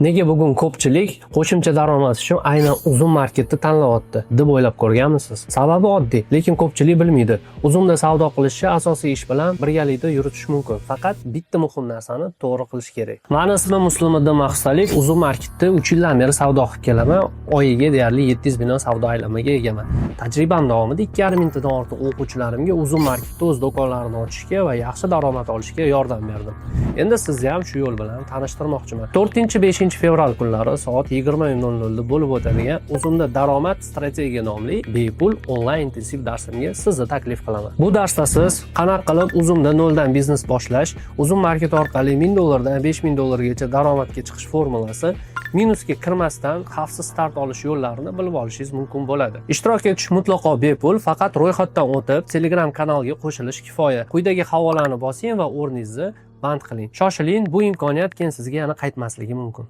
Nega bugun ko'pchilik qo'shimcha daromad uchun aynan Uzum Marketni tanlayapti deb o'ylab ko'rganmisiz? Sababi oddiy, lekin ko'pchilik bilmaydi. Uzumda savdo qilishni asosiy ish bilan birgalikda yuritish mumkin. Faqat bitta muhim narsani to'g'ri qilish kerak. Mani ismim Muslimiddin Maqsudaliyev. Uzum Marketda 3 yildan beri savdo qilib kelaman. Oyiga deyarli 700 million savdo aylanmaga egaman. Tajribam davomida 2,5 mingtadan ortiq o'quvchilarimga Uzum Marketda o'z do'konlarini ochishga va yaxshi daromad olishga yordam berdim. Endi sizni ham shu yo'l bilan tanishtirmoqchiman. 4-5 fevral kunlari soat 20:00 da bo'lib o'tadigan "Uzumda daromad strategiya" nomli bepul onlayn intensiv darsimga sizni taklif qilaman. Bu darsda siz qanaqa qilib Uzumda noldan biznes boshlash, Uzum Market orqali 1000 dollardan 5000 dollargacha daromadga chiqish formulasi, minusga kirmasdan xavfsiz start olish yo'llarini bilib olishingiz mumkin bo'ladi. Ishtirok etish mutlaqo bepul, faqat ro'yxatdan o'tib, Telegram kanalga qo'shilish kifoya. Quyidagi havolani bosing va o'rningizni band qiling. Shoshiling, bu imkoniyat keyin sizga yana qaytmasligi mumkin.